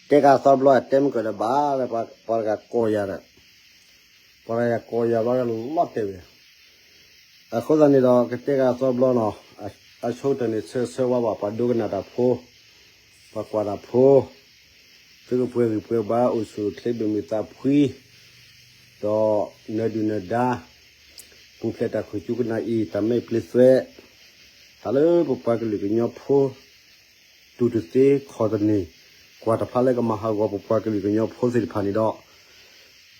တဲကးသီဘျီ တဲမုၢ်ကၢၤဒီးဘၣ် ပှၤတဂၤကိးယၤဒီး ပှၤတဂၤကိးယၤဘျီလီၤတဲာ်ဝဲ အဃိသတးန့ၣ်ဒီး ကတဲကးသီဘျီနီၤ အဆိကတၢၢ်န့ၣ် ဆၢဆၢဝါဘၣ် ပှၤဒိကနၣ်တၢ်ဖိ ပှၤကွၢ်တၢ်ဖိ သုကပှဲၤဂံၢ်ပှဲၤဘါ အိၣ်ဆူၣ်အိၣ်ချ့ ဘၣ်မုာ်သးဖှံ ဒီးနၢၤဒုၣ်နၢၤဒါ ပူၤဖျဲးတၢ်ခိၣ်ကၠူကနၣ်အံၤ တၢ်မဲာ်ပျံၤသွဲး ဟးလၢပပှၤကလုာ်ကညီဖိ တူၢ်တသ့ခီၣ်တန့ၢ် ကွၢ်တဖၣ်လၢကမၤဟးဂီၤပပှၤကလုာ်ကညီဖိသ့ၣ်တဖၣ်န့ၣ်ဒီး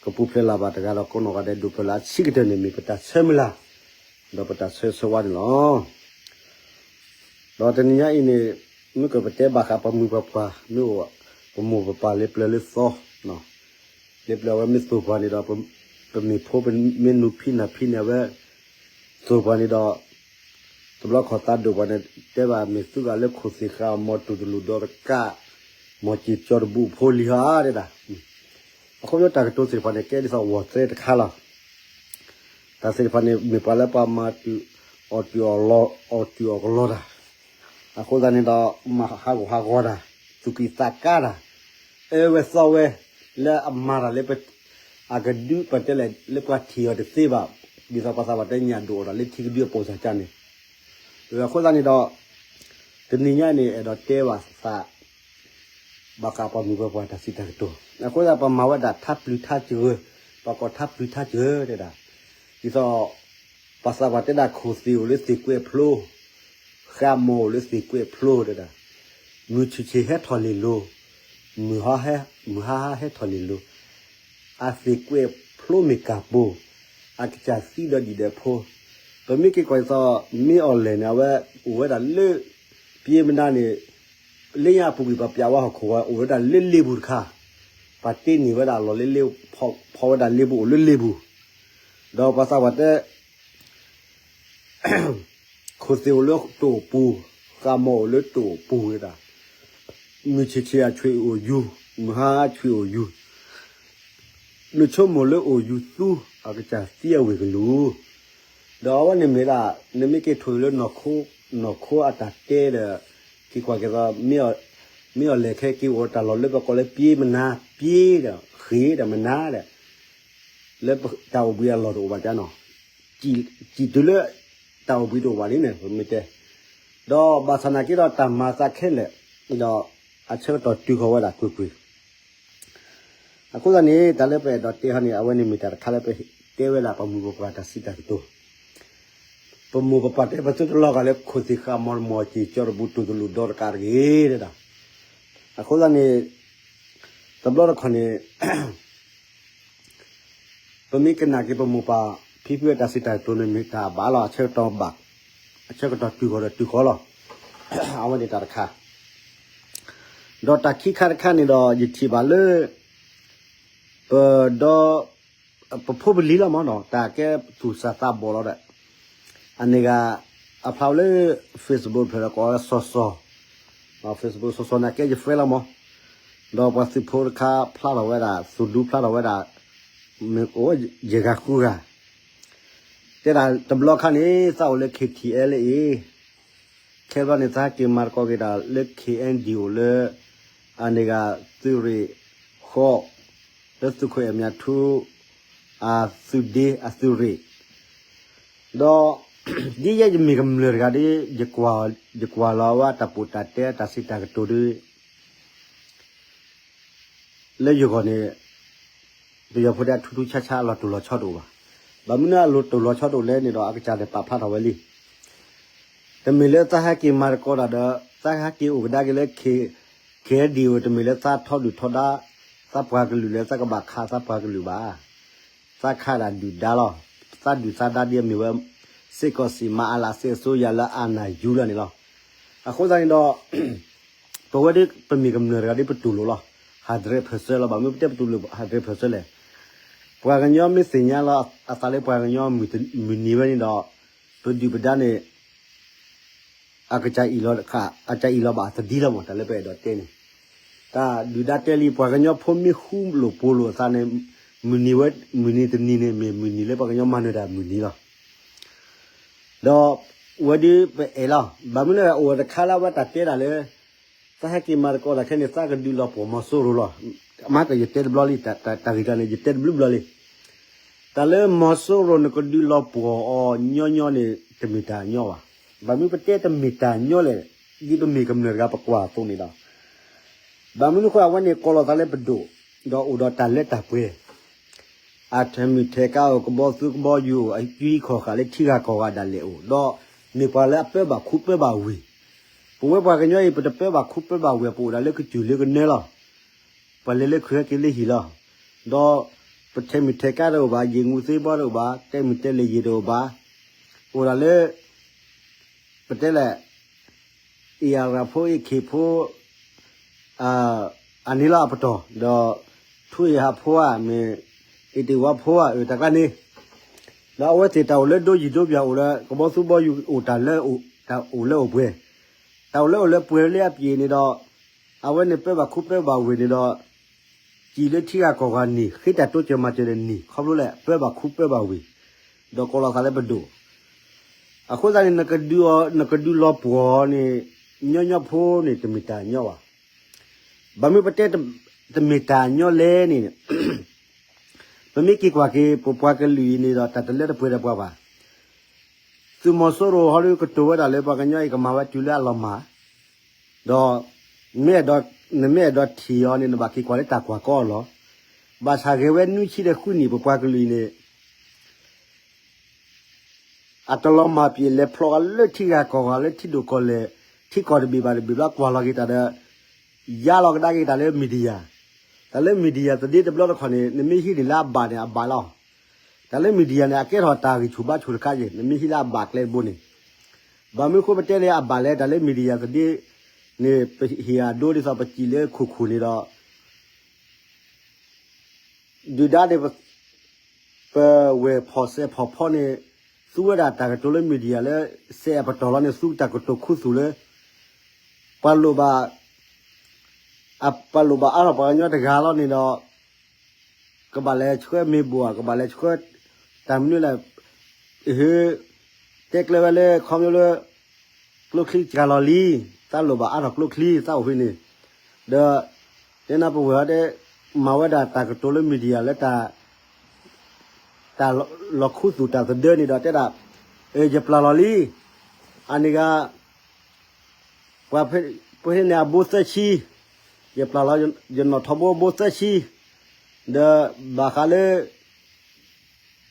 ကပူၤဖျဲးလၢ်ဘၣ်တဂၤဒီးကိးနီၢ်ဂၤဒဲး ဒိၣ်ဖျဲးလၢ်အဆံးကတၢၢ်န့ၣ် မ့ၢ်ပတၢ်ဆၢမုၢ်လၢ် ဒီးပတၢ်ဆၢဆၢဝါန့ၣ်လီၤ. ဒီးတနံၤညါအံၤန့ၣ် မ့ၢ်ကပတဲဘၣ်ဃးပမိၢ်ပပှၢ် မ့ၢ်အိၣ် ပမိၢ်ပပၢ်လၢပျၢၤလၢသီ လၢပျၢၤဝဲမ့ၢ်သိၣ်ပှၢ်န့ၣ်ဒီး ပမ့ၢ်ဖိမ့ၢ်နူၤဖံနၢ်ဖံန့ၣ် အဝဲ သိၣ်ပှၢ်န့ၣ်ဒီး တဘျီခီၣ်သးဒိၣ်ပှၢ်န့ၣ် တဲဘၣ်မ့ၢ်သုဂၤလၢခိၣ်သ့ၣ်ဃာ် မီၤတူၢ်တလူၢ်ဒီးတကး မီၤစ့ၣ်ကၠီတဘူၣ်ဖိလံၤဟါတဲဒၣ် အဃိပညီတၢ်ကတိၤသ့ၣ်တဖၣ်န့ၣ် ကဲဒ်သိးဝီၤသဲတခါလီၤ. တၢ်သ့ၣ်တဖၣ်န့ၣ် မ့ၢ်ပှၤလၢပှၤမၤတုၤအီၣ်တုၤအီၣ်လီၤ အီၣ်တုၤအီၣ်ကလီတၢ် အဃိသတးန့ၣ်ဒီး မၤဟးဂူာ်ဟးဂီၤတၢ် သူၣ်ကံၢ်သးကါတၢ် အၢဝဲသီဝဲ လၢအမၤတၢ်လၢ အကဒုပတဲလဲၣ်လၢပှၤထံၣ်အီၤတသ့ဘၣ် ဒ်သိးပှၤသးပှၢ်တဲညၣ်ဒိၣ်အီၤဒီးလၢထံကဒုအပိာ်စၢ်ကါန့ၣ် အဃိသတးန့ၣ်ဒီး တနံၤညါန့ၣ် အဲၣ်ဒိးတဲဘၣ်သး ဘၣ်ဃးပှၤမုၢ်ပှၤပှၢ်တၢ်စံးတၢ်ကတိၤ အဃိသတးပမၤဝဲဒၣ်ထါပျုၤထါစှၢၤ ပှၤကိးထါပျုၤထါစှၢၤတဲဒၣ် ဒ်သိး ပှၤသးပှၢ်တဲဒၣ်ခိၣ်သ့ၣ်အိၣ်လၢသ့ၣ်ကွဲးဖျိ ဃါမီၤအိၣ်လၢသ့ၣ်ကွဲးဖျိတဲဒၣ် မုၢ်ဆ့ၣ်ဆ့ၣ်ဟဲထီၣ်လ့ၣ်လိၤ မုၢ်ဟါဟါဟဲထီၣ်လ့ၣ်လိၤ အသ့ၣ်ကွဲးဖျိမ့ၢ်ကၢ်ပိၤ အကစၢ်သံဒီးဒံၣ်ဒီးဖိ ပမ့ၢ်က့ၤကွၢ်ဒ်သိး မ့ၢ်အီၤလဲၣ်န့ၣ် အဝဲအိၣ်ဝဲဒၣ်လၢ ပျ့မနါန့ၣ် လၢညါအပူၤကွံာ်ပှၤပျးဝဲဟီၣ်ခိၣ်ဝဲ အိၣ်ဝဲဒၣ်လၢလ့ပူၤတခါ ပှၤတ့န့ၢ်ဝဲဒၣ်အလီၢ်လၢလ့ ဖီဝဲဒၣ်လ့ပူၤအိၣ်လၢလ့ပူၤ ဒီးပှၤသးပှၢ်တဲ ခိၣ်သ့ၣ်အိၣ်လၢတိၣ်ပူၤ ဃါမီၤအိၣ်လၢတိၣ်ပူၤဝဲဒၣ် မုၢ်ဆ့ၣ်ဆ့ၣ်အဆွ့ၣ်အိၣ်ယူၤ မုၢ်ဟါဟါဆွ့ၣ်အိၣ်ယူၤ နဆိကမိၣ်လၢအိၣ်ယူၤသူ အကစၢ်သံအဝ့ၢ်ကလူး ဒီးအဝဲန့ၣ်မ့ၢ်ဒၣ် နမ့ၢ်က့ၤထိၣ်လၢ နီၢ်ခိအတၢ်တဲဒီး က့ၤကွၢ်က့ၤသိး မ့ၢ်အီၤလဲၣ် ခဲက့ၤအိၣ်တၢ်လီၢ်လၢပကိးလၢပျ့မနါ ပျ့ဒီးဃ့ဒီးမနါဒီး လၢတၢ်အိၣ်ဘှံးအလီၢ်တအိၣ်ဘၣ်ကနီၤ စံးတုၤလၢ တၢ်အိၣ်ဘှံးတအိၣ်ဘၣ်လံန့ၣ် ပမ့ၢ်တဲ ဒီးဘၣ်ဆၣ်နာ်က့ဒီးတၢ်မၤသးခဲလၢာ် ဒီးအဆၢကတီၢ်တုၤဃီၤဝဲဒၣ်ကွ့ၢ်ကွ့ၢ် အဃိသတးန့ၣ် တၢ်လၢပအဲၣ်ဒိးတဲဟီန့ၣ် အဝဲန့ၣ်မ့ၢ်တၢ်တခါလၢပတဲဝဲဒၣ်ပမိၢ်ပပှၢ်တၢ်စံးတၢ်ကတိၤ ပမိၢ်ပပၢ်တဲပသုတလီၤဂာ်လၢခိၣ်သ့ၣ်ဃာ်မီၤတမီၤစ့ၣ်ကၠီတဘူၣ်တူၢ်တလူၢ်ဒီတကးတဂ့ၤဒၣ် အဃိသတးန့ၣ် တဘျီတခီၣ်န့ၣ် ပမ့ၢ်ကနၣ်က့ၤပမိၢ်ပၢ်ဖံဖုအတၢ်စံးတၢ်ကတိၤန့ၣ်မ့ၢ်တၢ်ဘၣ်လီၤ အဆၢကတီၢ်ဘၣ် အဆၢကတီၢ်တုၤဃီၤဒီးတုၤဃီၤလီၤ အဝဲန့ၣ်တၢ်တခါ ဒီးတၢ်ခံခါတခါန့ၣ်ဒီး ယထံၣ်ဘၣ်လၢ ပဒီ ပဖိပလံၤလီၤမးနီၤ တၢ်ကဲသူၣ်စၢ်သးဘီၣ်လီၤဒီး အန့ၣ်ဂၤ အဖျါဝဲလၢ Facebook ဖျၢၣ်ဒီးကိးလၢစီၤစီၤ Facebook စီၤစီၤန့ၣ်ကဲယ friend လီၤမး ဒီးပှၤသုးဖိတခါဖျါထီၣ်ဝဲဒၣ် သူၣ်ဒူဖျါထီၣ်ဝဲဒၣ် မ့ၢ်အိၣ်ယဲၢ်ဂၤဃုဂၤ တဲဒၣ်တဘျီခါန့ၣ် သးအိၣ်လၢ K T L A ခဲဘျီန့ၣ် သးဟဲက့ၤမၤသကိးက့ၤတၢ်လၢ K N D O လၢ အန့ၣ်ဂၤ သုးရ့ၣ်ဃီ လၢသုးခိၣ်အဲၣ်မၠးထူ အသုးဒ့အသုးရ့ၣ် ဒီး ဒ်ယဲယမ့ၢ်ကမျၢၢ်တဂၤဒီး ယကွၢ်လီၤဝဲတၢ်ပူတၢ်တဲတၢ်စံးတၢ်ကတိၤဒီး လၢယဂီၢ်န့ၣ် ပယီၤဖိတဲအထူထူဆါဆါအလီၤတိၢ်လီၤဆီတအိၣ်ဘၣ်. ဘၣ်မနုၤအလီၤတိၢ်လီၤဆီတအိၣ်လဲၣ်န့ၣ်ဒီး အကစၢ်န့ၣ်ပာ်ဖျါထီၣ်ဝဲလံ. တမ့ၢ်လၢသးဟဲက့ၤမၤသကိးတၢ်ဒီး သးဟဲက့ၤအိၣ်ကဒါက့ၤလၢ K N D O တမ့ၢ်လၢသးထီဒုၣ်ထီဒါ သးပှၤကလုာ်လၢသးကဘၣ်ခးသးပှၤကလုာ်ဘၣ်. သးခးဒၣ်ဒုၣ်ဒါလီၤ. သးဒုၣ်သးဒါဒ်အမ့ၢ်ဝဲ စစ်ကောင်စီ မအလ စစ်အစိုးရ လၢအာဏာယူၤလီၤန့ၣ်လီၤ. အဃိသတးန့ၣ်ဒီး ပဝဲဒၣ်ပမ့ၢ်ကမျၢၢ်တဂၤဒ်ပတူၢ်လိာ်လီၤ. hundred percent လီၤ. ဘၣ်မနုၤပတဲပတူၢ်လိာ် hundred percent လဲၣ်. ပှၤကညီမ့ၢ်သ့ၣ်ညါလီၤအသးလၢပှၤကညီမုၢ်နံၤဝဲန့ၣ်ဒီး ပဒုၣ်ပဒါန့ၣ် အကစၢ်အံၣ်လီၤဘၣ်အသဒံလီၤမး တၢ်လၢပအဲၣ်ဒိးတဲန့ၣ် တၢ်ဒုၣ်ဒါတဲလံ ပှၤကညီဖိမ့ၢ်ဃူလိာ်ဖိးလိာ်အသးန့ၣ် မုၢ်နံၤဝဲ မုၢ်နံၤတနံၤန့ၣ် မ့ၢ်မုၢ်နံၤလၢပှၤကညီမၤနၢၤတၢ်မုၢ်နံၤလီၤ. ဒီးဝဲဒၣ်ပအဲၣ်လီၤ. ဘၣ်မနုၤလဲၣ် အိၣ်ဝဲတခါလၢအဝဲတၢ်တဲဒၣ်လၢ သးဟဲက့ၤမၤသကိးတၢ်ခဲန့ၣ် သးကဒုးလီၤပှီၢ်မီၤစိရိၤလီၤ. အမၤကယတဲတဘျီလံ, တၢ်ဂ့ၢ်တၢ်န့ၣ် ယတဲတဘျုးဘျီလံ. တၢ်လၢမီၤစိရိၤနကဒုးလီၤပှီၢ်အီၤညီညီန့ၣ် တမ့ၢ်တၢ်ညီဘၣ်. ဘၣ်မနုၤပတဲတမ့ၢ်တၢ်ညီလဲၣ်, ဒ်ပမ့ၢ်ကမျၢၢ်တဂၤပကွၢ်အသိးန့ၣ်လီၤ. ဘၣ်မနုၤဃိအဝဲန့ၣ် ကိးလီၤသးလၢပဒိၣ်, ဒီးအိၣ်ဒီးတၢ်လၢတၢ်ပှဲၤ အထဲမုၢ်ထဲကါအိၣ်, ကဘီသူကဘီယူၤအိၣ်, အကၠွံခီၣ်ဃာ်လၢထံဂၤကီၢ်ဂၤဒၣ်လဲာ်အိၣ်, ဒီးမ့ၢ်ပှၤလၢအပၢဘၣ်ခူပၢဘၣ်ဝ့ၢ်. ပဝဲပှၤကညီအံၤ ပတပၢဘၣ်ခူပၢဘၣ်ဝ့ၢ်, ပအိၣ်ဒၣ်လၢကစၢၢ်လၢကနၢလီၤ. ပလဲၤလၢခုဟဲက့ၤလၢဟံၣ်လီၤ. ဒီးပထဲမုၢ်ထဲကါတအိၣ်ဘၣ်, ယံာ်ငူသ့ဘီတအိၣ်ဘၣ်, တဲမုၢ်တဲလ့ၢ်ယံာ်တအိၣ်ဘၣ်, အိၣ်ဒၣ်လၢ ပတဲလဲၣ် အ့ၣ်အရၣ်ဖိ အ့ၣ်ခ့ၣ်ဖိ အန့ၣ်လီၤအပတီၢ်, ဒီး ထူအ့ၣ်ဟးဖိဧါ, မ့ၢ်အ့ၣ်တ့ၢ်ဝါဖိဧါ, အတၢ်ကျါန့ၣ်, ဒီးအဝဲသ့ၣ်တၢ်အိၣ်လၢဒိယံၤဒိပၠၢ်အိၣ်လၢ ကဘီသူဘီယူၤအိၣ်တၢ်လၢ တၢ်အိၣ်လၢအိၣ်ပှဲၤ, တၢ်အိၣ်လၢအိၣ်လၢပှဲၤလၢအပျ့ၤန့ၣ်ဒီး အဝဲန့ၣ်ပၢဘၣ်ခူပၢဘၣ်ဝ့ၢ်န့ၣ်ဒီး စံၣ်လၢထံဂၤကီၢ်ဂၤန့ၣ် ဃ့တၢ်တိစၢၤမၤစၢၤဒီးန့ၣ် ခီဖျိလၢပၢဘၣ်ခူပၢဘၣ်ဝ့ၢ်, ဒီးကိးလီၤသးလၢပဒိၣ်. အဃိသတးန့ၣ် နကဒုးလီၤပှီၢ်န့ၣ် ညီညီဖိန့ၣ် တမ့ၢ်တၢ်ညီဘၣ်. ဘၣ်မနုၤပတဲ တမ့ၢ်တၢ်ညီလဲၣ်န့ၣ် ပမ့ၢ်က့ၤကွၢ်က့ၤ ပပှၤကလုာ်အံၤန့ၣ်ဒီး တၢ်တလၢတပှဲၤဒီးပှၤဘၣ်. သုးမီၤစိရိၤဟီဒုးကတိၤဝဲဒၣ်လၢ ပှၤကညီအံၤကမၤဝဲတုၤလၢအလီၤမၢ်, ဒီး မ့ၢ်အဲၣ်ဒိး နမ့ၢ်အဲၣ်ဒိးထံၣ်အီၤန့ၣ် နဘၣ်က့ၤကွၢ်လၢတၢ်ကွၢ်ကီအလီၢ်. ဘၣ်ဆၣ်ဂဲၤဝဲနွံဆံဒီးဃုနံၣ် ပပှၤကလုာ်အံၤန့ၣ် အတလီၤမၢ်ပျ့ၤ လဲၤဖျိးဃာ်လၢထံဂၤကီၢ်ဂၤ လၢထံဒိၣ်ကီၢ်လဲၢ် ထံကီၢ်တဘ့ၣ်ဘၣ်တဘ့ၣ်ဘျီ ကွၢ်လီၤက့ၤတၢ်ဒီး ယါလီၤကဒါက့ၤတၢ်လၢ media, တၢ်လၢ media သဒ့တဘျီတခီၣ်န့ၣ် နမ့ၢ်ဟံးန့ၢ်လၢအဘၣ်န့ၣ် အဘၣ်လီၤ. တၢ်လၢ media န့ၣ် အကဲထီၣ်တၢ်ဂံၢ်ဆူၣ်ဘါဆူၣ်တခါယဲၢ် နမ့ၢ်ဟံးလၢအဘၣ်ကျဲတဘိန့ၣ်. ဘၣ်မနုၤဃိပတဲလၢအဘၣ်လဲၣ် တၢ်လၢ media သဒ့န့ၣ် ပဟ့ၣ်အဒိဒ်သိးပစံၣ်လၢခိၣ်ခိၣ်န့ၣ်ဒီး ဒုၣ်ဒါန့ၣ် ပဝဲၢ်ဖီၣ်စဲးဖီၣ်ဖီန့ၣ် သူဝဲဒၣ်တၢ်ကတိၤလၢ media လၢ စဲးအပတီၢ်လီၤန့ၣ် သူတၢ်ကတိၤခူသူၣ်လၢ ပှၤလိၣ်ဘၣ် ပှၤလိၣ်ဘၣ်အါထီၣ်ပှၤကညီတဂၤလီၤန့ၣ်ဒီး ကဘၣ်လဲၤဆှၢမ့ၢ်ဘိၣ်ဧါ ကဘၣ်လဲၤဆှၢ တၢ်မနုၤလဲၣ် ဟ့ တဲကျဲဝဲလၢခီဖျိလၢ ကျိချံစှၤလီၤလံ, သးလိၣ်ဘၣ်အါထီၣ်ကျိချံ သးအိၣ်ဖဲန့ၣ်, ဒီး တဲနၤပဝဲၢ်ဟီတဲ မၤဝဲဒၣ်တၢ်ကတိၤလၢ media လၢ တၢ်လီၤခူသူၣ်တၢ်သဒၢန့ၣ်ဒီးတဲဒၣ်, ယပျၢ်လီၤလံ, အန့ၣ်ဂၤ ပှၤဖဲန့ၣ်အဘိသၢဆံ, ယပျၢ်လီၤယနီၣ်ထီဘိအဘိသၢဆံ, ဒီးဘၣ်ဃးလၢ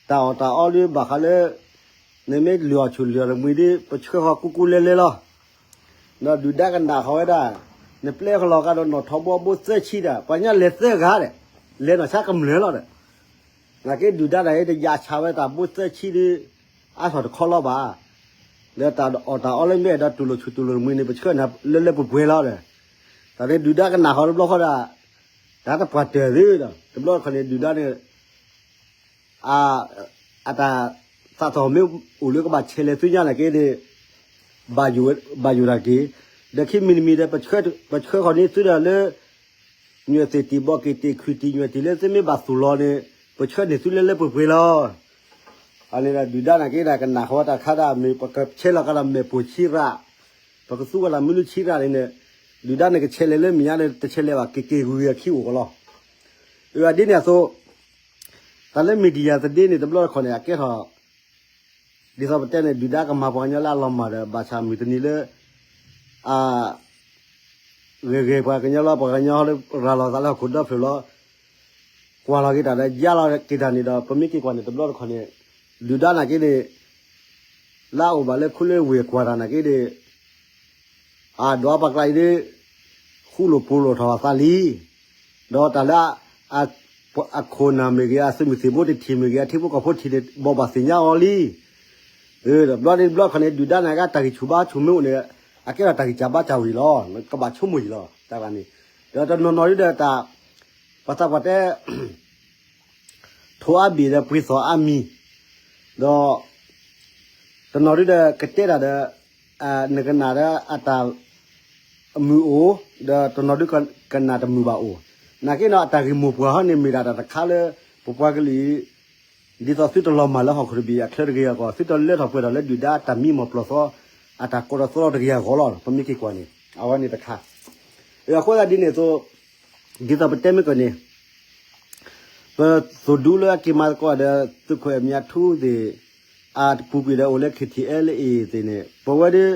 တၢ်အီၣ်တၢ်အီဒ်ဘၣ်ဃးလၢ နမ့ၢ်လုၢ်အီၣ်ဆူၣ်လုၢ်အီၣ်တမှံၤဒ် ပဆှၢဃီၤကူကူလဲလဲလီၤ. ဒီးဒုၣ်ဒါကနၣ်ဃီၤဝဲဒၣ်, နပျဲကလီၤကဒီးနီၣ်ထီဘိအဘိသၢဆံဒီး ပှၤကညီလဲၤသၢဂၤဒီး, လဲၤနီၢ်ဆါကမျၢၢ်လီၤဒီး နာ်က့ဒုၣ်ဒါတၢ်အံၤတယာ်ဆၣ်ဝဲတၢ်ဘိသၢဆံဒီး အါထီၣ်တခီလီၤဘၣ်. လၢတၢ်အီၣ်တၢ်အီလၢမ့ၢ်အဲၣ်ဒိးတူၢ်လိာ်ဆူၣ်တူၢ်လိာ်တမှံၤန့ၣ် ပဆှၢနၤလၢလၢပှဲၤပှဲၤလီၤဒီး, တၢ်န့ၣ်ဒုၣ်ဒါကနၣ်ဃီၤတဘျီဃီဒီး, တၢ်တပှၢ်တၢၢ်သ့ဒီး တဘျီတခီၣ်န့ၣ် ဒုၣ်ဒါန့ၣ် အတၢ်သးထီၣ်မ့ၢ်အိၣ်လၢကဘၣ်ဆဲးလဲၤသုညါနာ်က့န့ၣ် ဘၣ်ယိၣ်တၢ်က့ၤ, ဒီးခံမံၤတမံၤဒီး ပဆှၢဃီၤန့ၢ်သုဒီးလၢ ညွဲၣ်သ့ၣ်တံၢ်ဘီက့ၤတ့ၢ် ခွံၣ်တံၢ်ညွဲၣ်တံၢ်လၢသုမ့ၢ်ဘၣ်သူၣ်လီၤန့ၣ် ပဆှၢန့ၢ်သုလၢလၢပှဲၤပှဲၤလီၤ. အန့ၣ်ဒီးဒုၣ်ဒါနာ်က့ဒီး ကနၣ်ဃီၤတၢ်ခါဒၣ်မ့ၢ် ပကဆဲးလီၤကဒီးမဲာ်ပိာ်ဆံရၣ်, ပကသူဝဲဒၣ်မနုၤဆံရၣ်န့ၣ်န့ၣ်, ဒုၣ်ဒါန့ၣ်ကဆဲးလဲၤလၢမဲာ်ညါန့ၣ် တဆဲးလဲၤဘၣ် က့ၤက့ၤဂုၤဂ့ၤအခံအိၣ်ကလီၤ. အဒ်န့ၣ်အသိး တၢ်လၢ media သဒ့န့ၣ် တဘျီတခီၣ်န့ၣ် အကဲထီၣ် ဒ်သိးပတဲန့ၣ် ဒုၣ်ဒါကမၤပှၤကညီလၢအလီၤမၢ်ဒီး ဘၣ်ဆၣ်မုၢ်တနံၤလၢ အ ဂဲၤဂဲၤပှၤကညီလီၤ ပှၤကညီလၢရၤလီၤသးလၢဟီၣ်ခိၣ်ဒီဖျၢၣ်လီၤ, ကွၢ်လီၤက့ၤတၢ်ဒီး ယါလီၤက့ၤတၢ်န့ၣ်ဒီး ပမ့ၢ်က့ၤကွၢ်န့ၣ် တဘျီတခီၣ်န့ၣ် ဒုၣ်ဒါနာ်က့န့ၣ် လၢအအိၣ်ဘၣ်လၢခိလၢဝ့ၢ်ကွၢ်တၢ်နာ်က့န့ၣ် အဒွးပှၤကျါအံၤဒ် ဃူလိာ်ဖိးလိာ်ထီၣ်အသးလံ. ဒီးတၢ်လၢ အခိၣ်နၢ်မ့ၢ်ဂ့ၤ အသုးမုၢ်သံၣ်ဘိတထံၣ်မ့ၢ်ဂ့ၤ အထံဖိကီၢ်ဖိထံၣ်န့ၣ် ဘိးဘၣ်သ့ၣ်ညါအီၤလံ. ဒီးဘျီဒ်တဘျီခီန့ၣ် ဒုၣ်ဒါန့ၣ်က့ တၢ်ဂံၢ်ဆူၣ်ဘါဆူၣ်မ့ၢ်အိၣ်န့ၣ် အကဲထီၣ်တၢ်ဂံၢ်စၢ်ဘါစၢ်ဝံၤလီၤ. ကဘၣ်ဆိကမိၣ်အံၤလီၤ တၢ်ဂၤန့ၣ်. ဒီးတနီၤနီၤဒ်ဒီးတၢ် ပှၤသးပှၢ်တဲ ထိးအါဘ့ၣ်ဒီးပှ့ၤသီၣ်အါမံၤ, ဒီး တနီၤဒ်ဒီးကတဲတၢ်ဒီး နကနၣ်ဒီးအတၢ် အမုာ်အိၣ်, ဒီးတနီၤဒ်ကနၣ်တမုာ်ဘၣ်အိၣ်. နာ်က့နီၤ အတၢ်ဂ့ၢ်မိၢ်ပှၢ်ဟီန့ၣ် မ့ၢ်ဒၣ်တၢ်တခါလၢ ပပှၤကလုာ်အံၤ ဒ်သိးသုတလီၤမၢ်လၢဟီၣ်ခိၣ်တဘ့ၣ်အချၢတဂ့ၤအဂီၢ် သုတလၢထီၣ်ပှဲၤထီၣ်လၢဒုၣ်ဒါတၢ်မံမီၢ်ပျီၢ်သီ အတၢ်ကိးထီၣ်သီတဂ့ၤအဂီၢ်လီၤ. ပမ့ၢ်က့ၤကွၢ်န့ၣ် အဝဲန့ၣ်တခါ. အဃိသတးဒ်န့ၣ်အသိး, ဒ်သိးပတဲမ့ၢ်ကီးန့ၣ်, ပသိၣ်ဒူလၢအက့ၤမၤသကိးဒီး သုးခိၣ်အဲၣ်မၠးထူသ့ၣ်, အပူၤကွံာ်ဒီးအိၣ်လၢ KTLA သ့ၣ်န့ၣ် ပဝဲဒၣ်,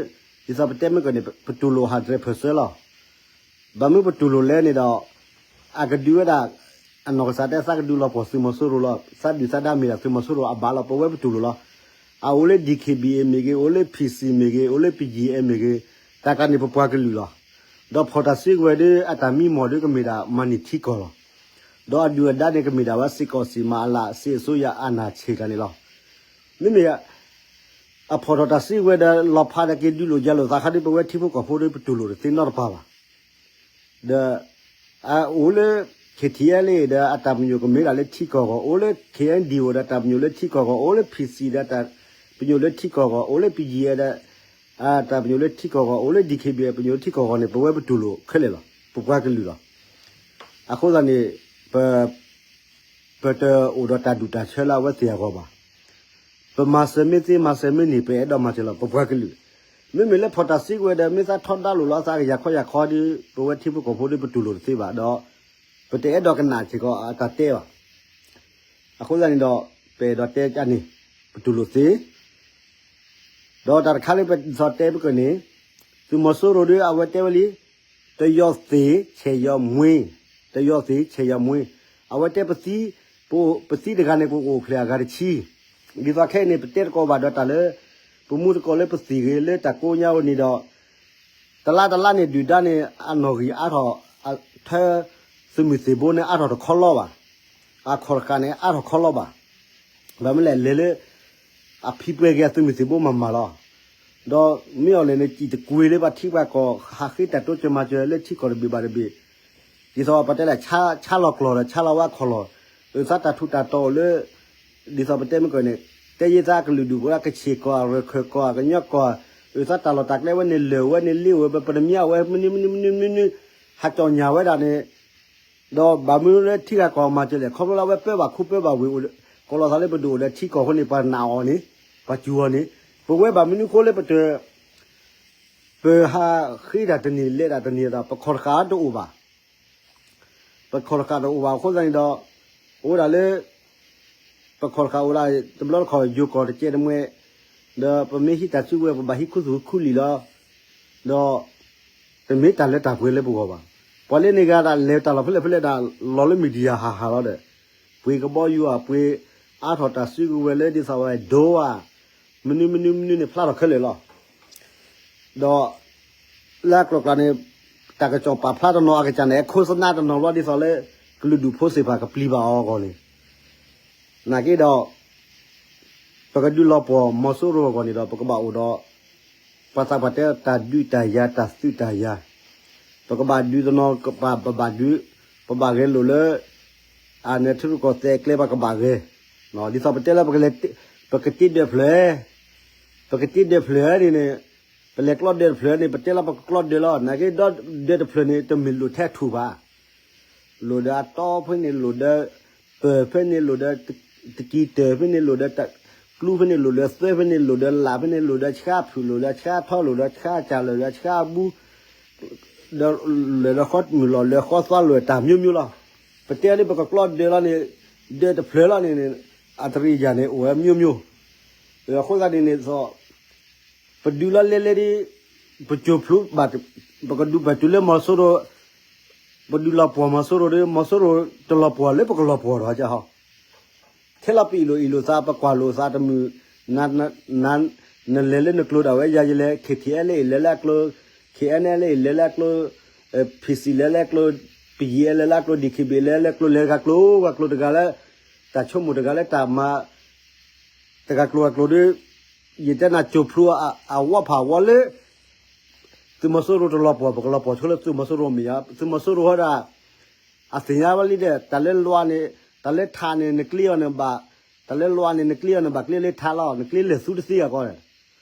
ဒ်သိးပတဲမ့ၢ်ကီးန့ၣ် ပတူၢ်လိာ် hundred percent လီၤ. ဘၣ်မနုၤပတူၢ်လိာ်လဲၣ်န့ၣ်ဒီး, အကဒုးဝဲဒၣ်, အနီၢ်ကစၢ်တဲ သးကဒုးလီၤပှီၢ်သုးမီၤစိရိၤလီၤ, သးဒုၣ်သးဒါမ့ၢ်ဒၣ်သုးမီၤစိရိၤအဘၣ်လီၤ, ပဝဲပတူၢ်လိာ်လီၤ. အအိၣ်လၢ DKBA မ့ၢ်ဂ့ၤ, အိၣ်လၢ PC မ့ၢ်ဂ့ၤ, အိၣ်လၢ ပယံၤအဲမ့ၢ်ဂ့ၤ, တၢ်ကျါန့ၣ်ပပှၤကလုာ်လီၤ. ဒီးဖီၣ်တၢ်စုကဝဲၤဒီး အတၢ်မံမီၢ်ဒီးကမ့ၢ်ဒၣ်မၤန့ၢ်ထံကီၢ်လီၤ. ဒီးအဒုၣ်အဒါန့ၣ်ကမ့ၢ်ဒၣ်ဝဲ စစ်ကောင်စီ မအလ စစ်အစိုးရ အာဏာရှင် တၢ်န့ၣ်လီၤ. မ့မ့ၢ် အဖီၣ်ထီၣ်တၢ်စုကဝဲၤဒီး လီၤဖးဒီးက့ၤဒုးလိာ်ယၤလိာ်သးခါဒီး ပဝဲထံဖိကီၢ်ဖိဒီးပတူၢ်လိာ်တသ့နီတပၤဘၣ်. ဒီး အအိၣ်လၢ KTLA ဒီးအတၢ်ပညိၣ်ကမ့ၢ်ဒၣ်လၢထံကီၢ်အဂီၢ်, အိၣ်လၢ KNDO ဒီးတၢ်ပညိၣ်လၢထံကီၢ်အဂီၢ်, အိၣ်လၢ PC ဒီးတၢ်ပညိၣ်လၢထံကီၢ်အဂီၢ်, အိၣ်လၢ ပယံၤအဲဒီး တၢ်ပညိၣ်လၢထံကီၢ်အဂီၢ်, အိၣ်လၢ DKBA ပညိၣ်လၢထံကီၢ်အဂီၢ်န့ၣ် ပဝဲပတူၢ်လိာ်ခဲလၢာ်လီၤ. ပပှၤကလုာ်လီၤ. အဃိသတးန့ၣ် ပ ပတအိၣ်ဒီးတၢ်ဒူၣ်တၢ်ဆၢလၢအဝဲသ့ၣ်အဂီၢ်ဘၣ်. ပမၤစၢၤမ့ၢ်သ့မၤစၢၤမ့ၢ်န့ၣ် ပအဲၣ်ဒိးမၤစၢၤလီၤ ပပှၤကလုာ်. မ့မ့ၢ်လၢဖီၣ်တၢ်စုကဝဲၤဒီး မ့ၢ်သးထီဒါလိာ်လီၤသးကယၤခီယၤခီဒီး ပဝဲထံဖိကီၢ်ဖိဒီးပတူၢ်လိာ်တသ့ဘၣ်ဒီး ပတအဲၣ်ဒိးကနၣ်စ့ၢ်ကီးအတၢ်တဲဘၣ်. အဃိသတးန့ၣ်ဒီး ပအဲၣ်ဒိးတဲကန့ၣ် ပတူၢ်လိာ်သ့ ဒီးတၢ်တခါလၢပစီၤတဲပကၢၢ်န့ၣ် သုးမီၤစိရိၤဒီးအဝဲတဲဝဲလံ, တယီၤသ့ၣ်ဆဲးယီၤမှ့, တယီၤသ့ၣ်ဆဲးယီၤမှ့, အဝဲတဲပသံ, ပသံတဂၤန့ၣ် ကအိၣ်ဖျဲၣ်အဂၤတဆံ, ဒ်သိးခဲအံၤန့ၣ် ပတဲတကိးဘၣ်ဒီးတၢ်လၢ ပမူတကိးလၢပသံၣ်ဂ့ၤလၢတၢ်ကိးညါဝဲန့ၣ်ဒီး တလါတလါန့ၣ် ဒုၣ်ဒါန့ၣ် အနီၣ်ဂံၢ်အါထီၣ်, ထၢ သုးမုၢ်သံၣ်ဘိန့ၣ် အါထီၣ်တခီလီၤဘၣ်, အခီၣ်တဃာ်န့ၣ် အါထီၣ်ခီလီၤဘၣ်. ဘၣ်မနုၤလဲၣ် လဲၤလၢ အဖံးပှဲၤက့ၤအသုးမုၢ်သံၣ်ဘိမၤမၤလီၤ. ဒီးမ့ၢ်အီၤလဲၣ်န့ၣ် စံၣ်တကွ့ၤလၢပှၤထံပှၤကီၢ် ဟးဃ့တၢ်တိစၢၤမၤစၢၤလၢထံကီၢ်တဘ့ၣ်ဘၣ်တဘ့ၣ်, ဒ်သိးပတဲလၢ ဆါလီၤကျိာ်ဒီး ဆါလီၤဝဲခီၣ်လီၢ်, အသးတၢ်ထူးတၢ်တီၤအိၣ်လၢ ဒ်သိးပတဲမ့ၢ်ကီးန့ၣ် တဲယ့သးကလုာ်ဒူၣ်ပှၤကဆ့ၣ်ကီၢ် ရခၢၣ်ကီၢ် ကညီကီၢ်, အသးတၢ်လီၢ်တၢ်ကျဲဝဲန့ၣ် လၢာ်ဝဲန့ၣ် လ့ဝဲ ပပတမၠါဝဲ မနုၤမနုၤမနုၤမနုၤ ဟးကၠီၣ်ညၣ်ဝဲဒၣ်န့ၣ်, ဒီးဘၣ်မနုၤလၢထံဂၤကီၢ်မၤစၢၤလဲၣ် ခီဖျိလၢအဝဲပၢဘၣ်ခူပၢဘၣ်ဝ့ၢ် ကိးလီၤသးလၢပဒိၣ်အိၣ်ဒီးထံကီၢ်အဃိန့ၣ် ပှၤနာ်အီၤန့ၣ် ပှၤစူၤအီၤန့ၣ်, ပဝဲဘၣ်မနုၤဃိလၢပတ ပဟးဃ့တၢ်တန့ၢ်လဲၤတၢ်တန့ၢ်ဒီး ပခီၣ်တဃာ်တအိၣ်ဘၣ်. ပခီၣ်တဃာ်တအိၣ်ဘၣ်အဃိသတးန့ၣ်ဒီး အိၣ်ဝဲဒၣ်လၢ ပခီၣ်တဃာ်အိၣ်ဒၣ်တဘျီတခီၣ် ယိၤကီၢ်တကဲးတမှဲ, ဒီးပမ့ၢ်ဟံးတၢ်စုကဝဲၤ ပဘၣ်ဟံးခူသူၣ်ခူလံာ်လီၤ. ဒီး တမ့ၢ်တၢ်လၢတၢ်ပှဲၤလၢပဂီၢ်ဘၣ်. ပှၤလၢန့ၣ်ဂၤဒၣ်လဲၤတၢ်လီၢ်ဖဲလဲၣ်ဖဲလဲၣ်ဒၣ် လီၤလၢ media ဟးဟးလီၤဒီး ပှ့ၤကဘီယူၤဧါ ပှ့ၤအါထီၣ်တၢ်စုကဝဲၤလၢဒ်သိးဝဲဒိဧါ, မနုၤမနုၤမနုၤန့ၣ် ဖျါထီၣ်ခဲလၢာ်လီၤ. ဒီး လၢအကျိၤကျါန့ၣ် တၢ်ကစီၣ်ပာ်ဖျါတနီၤအကစၢ်န့ၣ် အခိၣ်စနါတနီၤဘျီဒ်သိးလၢ ကလုာ်ဒူၣ်ဖိသ့ၣ်တဖၣ်ကပျံၤဘၣ်အီၤအဂီၢ်န့ၣ် နာ်က့ဒီး ပကဒုးလီၤပှီၢ်မီၤစိရိၤအဂီၢ်န့ၣ်ဒီး ပကဘၣ်အိၣ်ဒီး ပှၤသးပှၢ်တဲတၢ်ဒုးတၢ်ယၤ တၢ်သုးတၢ်ယၤ, ပကဘၣ်ဒုးတနီၤ ပဘၣ်ဒုး ပဘၣ်ဂဲၤလိာ်လၢ အန့ၣ်ထံရူၢ်ကီၢ်သဲးကျဲပကဘၣ်ဂဲၤ, ဒ်သိးပတဲလၢ ပကတ့ဒၢးဖျၢၣ်, ပကတ့ဒၢးဖျၢၣ်န့ၣ်န့ၣ် ပလဲၤကျီဒၢးတဖျၢၣ်န့ၣ် ပတဲလၢပကကျီဒၢးလီၤ. နာ်က့ဒီးဒၢးတဖျၢၣ်န့ၣ် တမ့ၢ်လိၣ်ထဲအထူၣ်ဘၣ်. လိၣ်ဒီးအတီဖဲန့ၣ် လိၣ်ဒီး ပၢၢ်ဖဲန့ၣ် လိၣ်ဒီး တကံၢ်တၢၢ်ဖဲန့ၣ် လိၣ်ဒီး ကျူဖဲန့ၣ် လိၣ်ဒီးသၢဖဲန့ၣ် လိၣ်ဒီးလၣ်ဖဲန့ၣ် လိၣ်ဒီးဆှါဖုၣ် လိၣ်ဒီးဆှါထီ လိၣ်ဒီးဆှါကၢ် လိၣ်ဒီးဆှါအဘူ ဒီးလၢာ်ဒီးဃီမုၢ်လီၤ လၢာ်ဃီသွါ လိၣ်တၢ်မျိုးမျိုးလီၤ. ပတဲလၢပကကျီဒၢးလီၤန့ၣ် ဒၢးတဖျၢၣ်လီၤန့ၣ် အတရံးယၤန့ၣ် အိၣ်ဝဲမျိုးမျိုး. အဃိသတးန့ၣ်န့ၣ် ပဒုးလီၤလဲလဲဒီး ပကၠိဖျိဘၣ် ပကဒုးပတုၤလၢမီၤစိရိၤ ပဒုးလီၤပှီၢ်မီၤစိရိၤဒီး မီၤစိရိၤတလီၤပှီၢ်လၢပကလီၤပှီၢ်ဒီးကဟီ ထဲလီၤပအံၣ်လိာ်အံၣ်လိာ်သး ပကွၢ်လိာ်သးတမုာ် နလဲၤလၢနကျိၤဒၣ်ဝဲ ယၤယလဲၤ KTLA လဲၤလၢအကျိၤ KNLA လဲၤလၢအကျိၤ PC လဲၤလၢအကျိၤ ပယံၤလဲၤလၢအကျိၤ DKBA လဲၤလၢအကျိၤ လဲၤတဂၤကျိၤ ဂၤကျိၤတဂၤလၢ တၢ်ဆိကမိၣ်တဂၤလၢတၢ်မၤ တဂၤကျိၤဂၤကျိၤဒီး ယတဲနၤကၠိဖျိအဝီဖးဝီလၢ သုးမီၤစိရိၤတလီၤပှီၢ် ပကလီၤပှီၢ်ဆိလၢသုးမီၤစိရိၤမ့ၢ်ဧါ သုးမီၤစိရိၤဟီဒၣ် အသ့ၣ်ညါဘၣ်လံဒီး တၢ်လၢလွးန့ၣ် တၢ်လၢထးန့ၣ် နကျ့အီၤန့ၣ်ဘၣ် တၢ်လၢလွးန့ၣ် နကျ့အီၤန့ၣ်ဘၣ်ကျ့လၢထးလီၤ နကျ့လၢာ်သူတသ့အဂီၢ်န့ၣ်